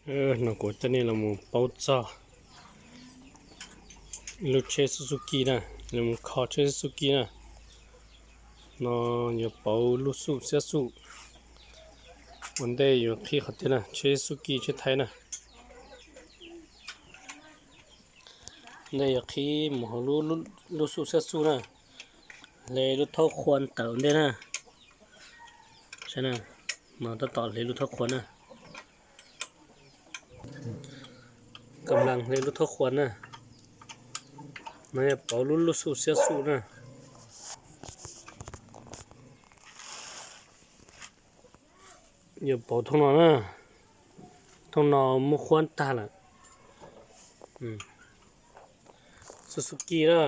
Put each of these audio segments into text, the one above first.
No kuv coj nej los mus paub txog lub tsheb Suzuki na, los mus kho tsheb Suzuki na. No yuav pauv lub xuj xiab xuj. Ua ntej yuav qhib qhov tiag na, tsheb Suzuki tsheb Thaib na. Ntej yuav qhib mus hauv lub xuj xiab xuj na, hle lub thaub qhua tawm ntej na. Saib na, no tab tom hle lub thaub qhua na. Kam las hle lub thaub qhua na. No yog pauv lub lub xuj xiab xuj na. Yuav pauv thooj no na. Thooj no muab qhuab tag lawm. Suzuki na.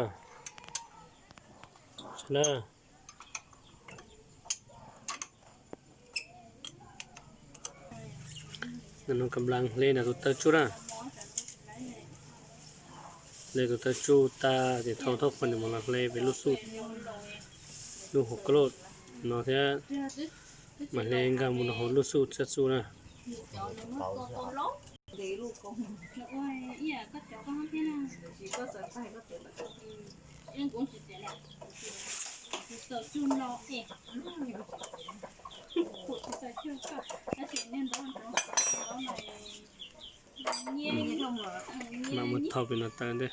Kam las hle tus taw tsuj na. Hle tus taw tsuj tag ces thau thaub qhua ntawd mus los hle pem lub xuj, lub hauv kauj loj no thiab, mas hle nkag mus rau hauv lub xuj xiab xuj na. Mam mus thau pem no taw ntej.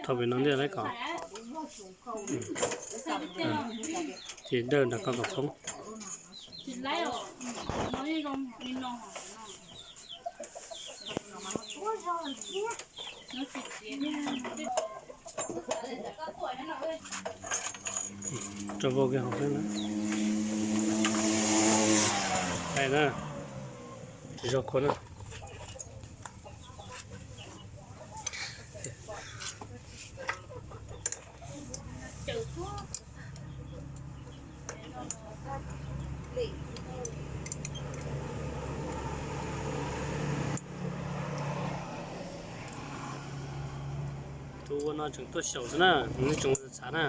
Thau pem no ntej lawm kom, ces dawj nrog koj kom poob. Rau vau kiag hauv xwb na. Hais na, tsis zoo khuav na. Tus ua no tseem tuaj xyaum xwb na, nws tseem ua txhav na.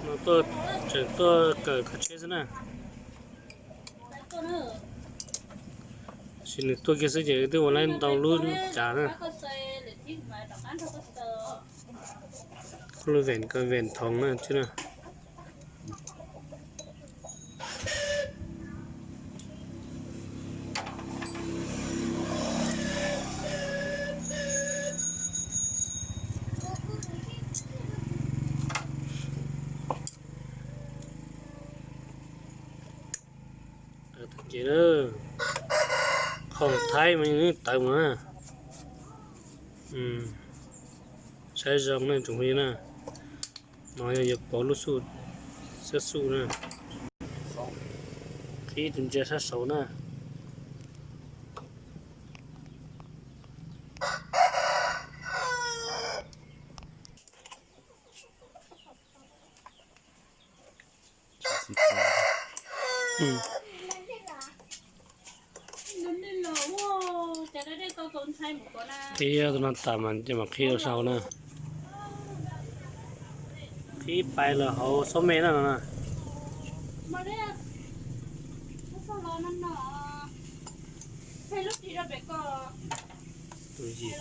No tuaj, tseem tuaj kawm kho tsheb xwb na. Tab sis nws tuaj kiag xwb ces twb ua lawm ntau lub cav na. Lub vent ko vent thoov na tsis na. Ces khoom Thaib mas yeej tawv mus na. Saib zoo na tsoom phooj ywg na. No yog yuav pauv lub xuj, xiab xuj na. Qhib tus ntsia sab saud na. Qhib tus no tas mas ces mam qhib rau saum na. Qhib pais los hauv xob me na no na. Tus yim.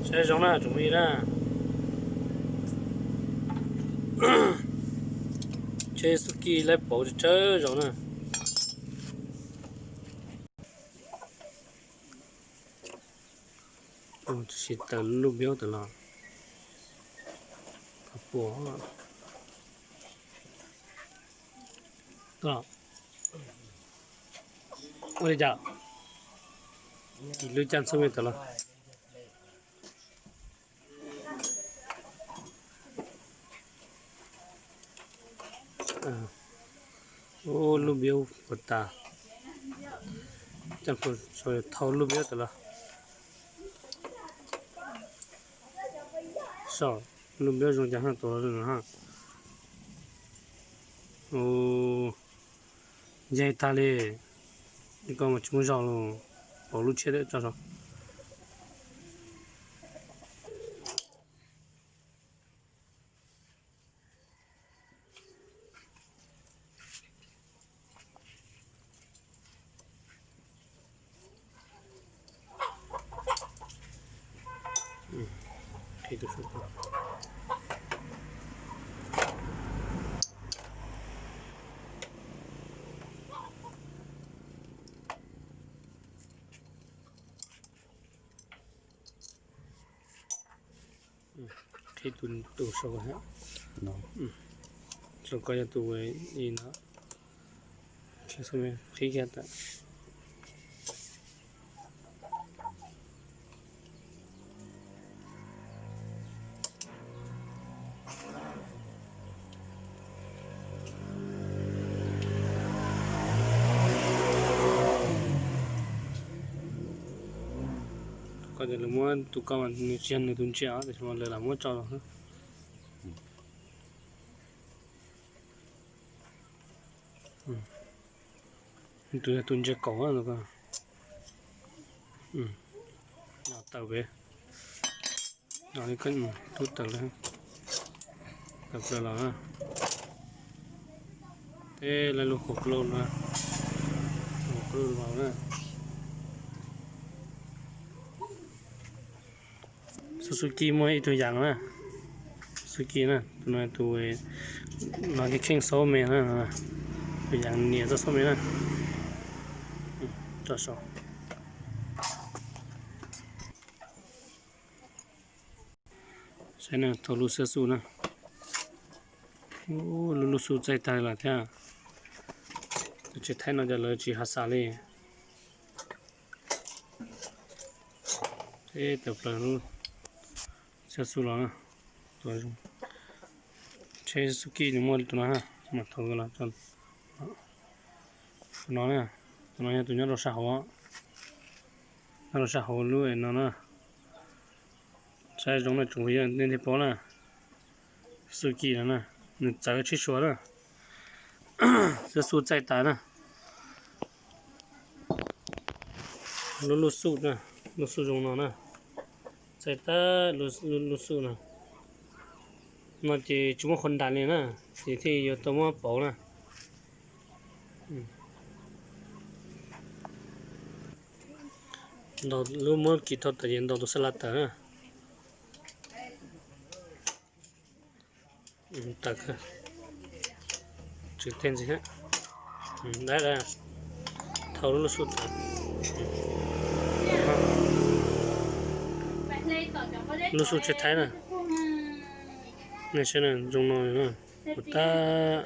Saib zoo na tsoom phooj ywg na. Tsheb Suzuki laib pauv tsawg tsawg zaus na. Tab sis taws lub biaub tas los, qhov puas ua li cas, kis lub caj txhub me tas los. Lub npiab puas tas, thau lub npiab tas los. Saib lub npiab zoo cas tuaj los no. Nce tag li, koj mas tsis muaj zog los, pauv lub tshiab tso so. Qhib tus tus saum, saum ko yog tus i no, qhib kiag tas. Koj tias lawv muab tus ko mas nws tsis yog nws tus ntsia os, tiam sis mas lawv lam muab tso los. Tus yog tus ntsia kaum no. Tawm pem, tub tawm lawm, tawm plaws los na. Teb lawv lub hauv plauj no, hauv plauj los na. Suzuki muaj ib tug yas na, Suzuki na, tus no tus no kheej kheej xauv me na, tus yas nias txoj xauv me na. Tso saum. Saib na, thau lub xiab xub na. Lub lub xub txaij tag lawm thiab. Tsev thaib no ces lawv tsis hav xav li. Teb tawm plaws lub xiab xub los na. Tsheb Suzuki nws muaj tus no, mas thau los tus no na. Tus no yog tus nyob rau sab hauv, nyob rau sab hauv lub no na. Saib zoo na tsoom phooj ywg, nej thiaj paub na. Suzuki no na, nws txawv tshib suas na. Xiab xub txaij tas na. Lub lub xub na, lub xub zoo no na. Txaij tas lub xub no. No ces tsis muaj qhov ntas li na, ces thiaj yuav tau muab pauv na. Lub muab kis thau tawm ces ntaus tus xab la tawm na. Tawm, tswv teg ntxiv. Thau lub lub xub tawm. Lub xub tsheb thaib na. Nej saib na, zoo no na. Kuv tab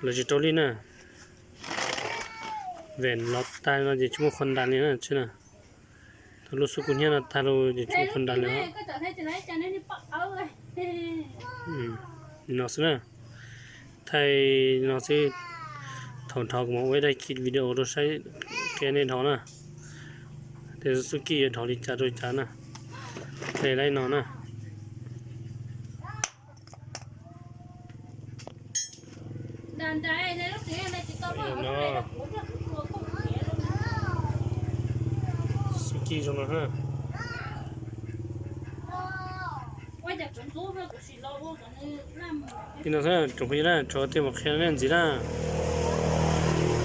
lawv tsis rau lij na. Vem los tag no ces tsis muaj qhov ntas li na, tsis na. Thaum lub xub kub hnyiab no tag lawm ces tsis muaj qhov ntas li os. No xwb na. Thaij no xwb. Thaum dhau kuv mam ua ib daim video rau saib qhia nej dhau na. Tej Suzuki yuav dhau li cas rau li cas na. Thaij laib no na. Suzuki zoo no na. Li no xwb tsoom phooj ywg na, tso tej mus qhia nej ntxiv na.